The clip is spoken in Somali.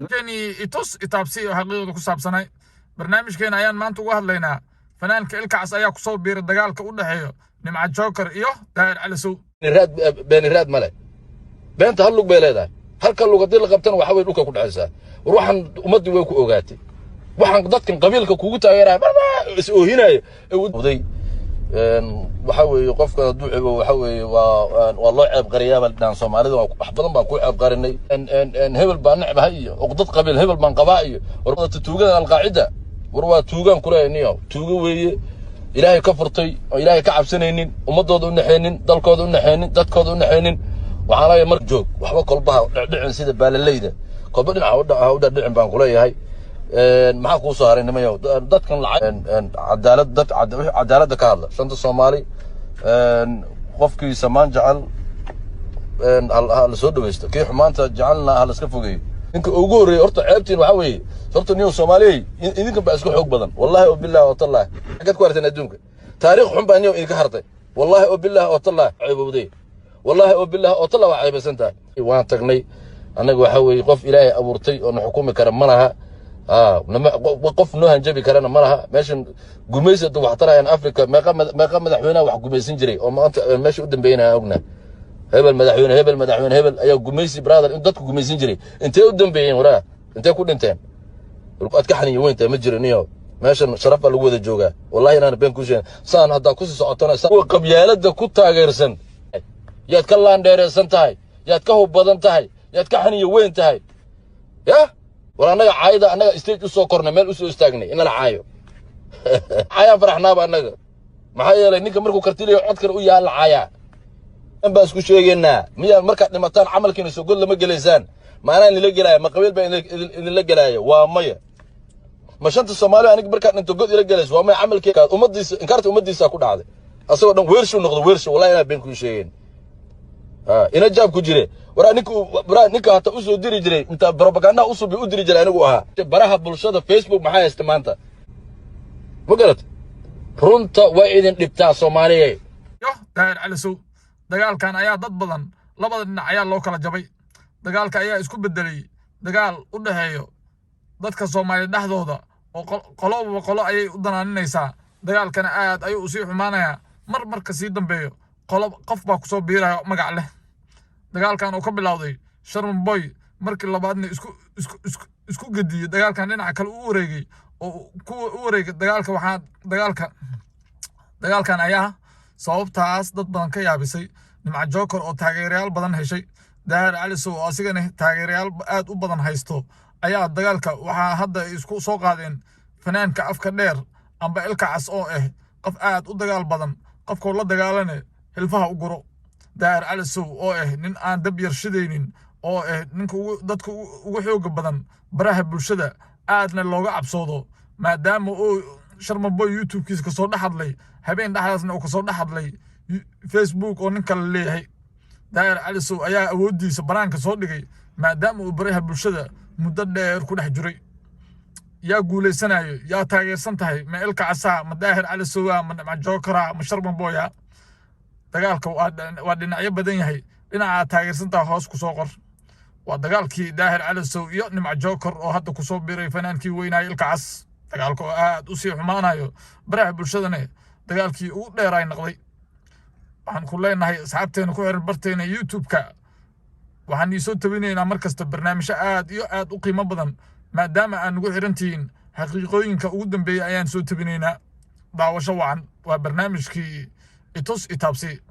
Keni itus itaabsi oo xaqiiqda ku saabsanay barnaamijkeena ayaan maanta uga hadlaynaa. Fanaanka Ilkacas ayaa kusoo biiray dagaalka u dhexeeyo Nimca Joker iyo Daahir Calisow. Raad beeni raad male, beenta hal lug bay leedahay. Halka lug haddii la qabtana, waxa way dhulka ku dhexaysaa. War waxaan ummaddii way ku ogaatay, waxaan dadkan qabiilka kugu taageeraya marba is oohinaayo oday. Waxa weeye, qofkan hadduu cebo, waxa weeye waa loo ceeb qariyaaba dhaan. Soomaalida wax badan baan ku ceeb qarinay. Hebel baan necbahay iyo uqdad qabiil hebel baan qabaa iyo war tuugada Alqaacida. War waa tuugaan kuleeyahay, niyo tuugo weeye. Ilaahay ka furtay oo Ilaahay ka cabsanaynin, ummadooda u naxeenin, dalkooda u naxeenin, dadkooda u naxeenin. Waxaan leeyahay, mar joog waxba kolbaha dhicdhicin sida baalalayda, kolba dhinaca ha u dhicdhicin baan kuleeyahay. Maxaa kuu soo haray, nimayow? Dadkan lacag cadaalad, dad cadaaladda ka hadla, shanta Soomaali, qofkii samaan jecel ha la soo dhawaysto, kii xumaanta jecelna ha la iska fogeeyo. Ninka ugu horreeyey horta ceebtiin waxaa weeye, horta niyo Soomaaliyey, idinkan baa isku xoog badan. Wallahi oo billahi oo tallahi, xaggeed ku harteen adduunka? Taariikh xun baa niyo idinka hartay. Wallahi oo billahi oo tallahi, ceebowday. Wallahi oo billahi oo tallahi, waa ceebaysan tahay. Waan tagnay annaga. Waxaa weeye, qof Ilaahay abuurtay oo na xukumi kara ma laha, qof noo hanjabi karana ma laha. Meeshan gumaysi hadda wax tarayaan, Africa meeqa madaxweynaha wax gumaysan jiray oo maanta meesha u dambeynaya ogna? Hebel madaxweyne, hebel madaxweyne, hebel ayaa gumaysi, brother, in dadku gumaysan jiray intee u dambeeyeen? Waraa intee ku dhinteen? Aad ka xaniyo weyntaa ma jiro, niyo. Meeshan sharaf baa lagu wada joogaa. Wallahi inaan been ku sheegin, saan haddaa kusii socotona, kuwa qabyaaladda ku taageersan yaad ka laandheereysan tahay, yaad ka hub badan tahay, yaad ka xaniyo weyn tahay. Yah, war annaga caayda, annaga stage usoo kornay, meel usoo istaagnay in lala caayo, caayaan faraxnaaba annaga. Maxaa yeelay, ninka markuu kartilayo codkana u yaha la caayaa baan isku sheegaynaa. Miyaa markaad dhimataan camalkiina soo god lama gelaysaan? Ma anaa idinla gelaya? Ma qabiil baa idinla gelaya? Waa maya. Ma shanta Soomaali aniga markaad dhinto god ila gelayso? Waa maya. Camalkii ummaddiisa, inkaarta ummaddiisa ku dhacday, asagoo dhan weershuu noqdo, weershu. Wallahi inaa been kuu sheegeen, ina jaab ku jire. Waraa ninka, waraa ninka hata usoo diri jiray inta propagandaha usubi u diri jiray anigu ahaa baraha bulshada Facebook. Maxaa haysta maanta? Ma garat? Runta way idin dhibtaa, Soomaaliye. Iyo Daahir Calisow, dagaalkan ayaa dad badan, labada dhinac ayaa loo kala jabay. Dagaalka ayaa isku bedelay dagaal u dhexeeyo dadka Soomaaliya dhexdooda oo qoloba qolo ayay u danaaninaysaa. Dagaalkana aad ayuu usii xumaanayaa mar marka sii dambeeyo. Qolo qof baa kusoo biiraya magac leh. Dagaalkan oo ka bilowday Sharma Boy, markii labaadna isku gediyey dagaalkan, dhinaca kale u wareegay oo ku u wareegay dagaalka. Waxaa dagaalkan ayaa sababtaas dad badan ka yaabisay. Nimca Joker oo taageerayaal badan heshay, Daahir Calisow oo asigana taageerayaal aad u badan haysto, ayaa dagaalka waxaa hadda ay isku soo qaadeen fanaanka afka dheer amba Ilka Cas oo ah qof aad u dagaal badan, qofkuu la dagaalane hilfaha u guro. Daahir Calisow oo ah nin aan dab yar shidaynin, oo ah ninka ugu dadka ugu xooga badan baraha bulshada, aadna looga cabsoodo, maadaama uu Sharma Boy YouTube-kiisa kasoo dhex hadlay habeen dhexdaasna uu kasoo dhex hadlay Facebook oo nin kale leeyahay. Daahir Calisow ayaa awooddiisa banaanka soo dhigay, maadaama uu baraha bulshada muddo dheer ku dhex jiray. Yaa guulaysanayo? Yaa taageersan tahay? Ma Ilka Casaa, ma Daahir Calisowa, ma Nimca Jokera, ma Sharma Boya? Dagaalka waa dhinacyo badan yahay. Dhinaca aad taageersan tahay hoos kusoo qor. Waa dagaalkii Daahir Calisow iyo Nimca Joker oo hadda kusoo biiray fanaankii weynaayo Ilka Cas. Dagaalka oo aad u sii xumaanayo baraha bulshadana, dagaalkii ugu dheeraay noqday. Waxaan ku leenahay asxaabteena ku xiran barteena YouTube-ka, waxaan iisoo tabinaynaa mar kasta barnaamijyo aad iyo aad u qiimo badan. Maadaama aad nagu xiran tihiin, xaqiiqooyinka ugu dambeeya ayaan soo tabinaynaa. Daawasho wacan. Waa barnaamijkii itus itaabsi.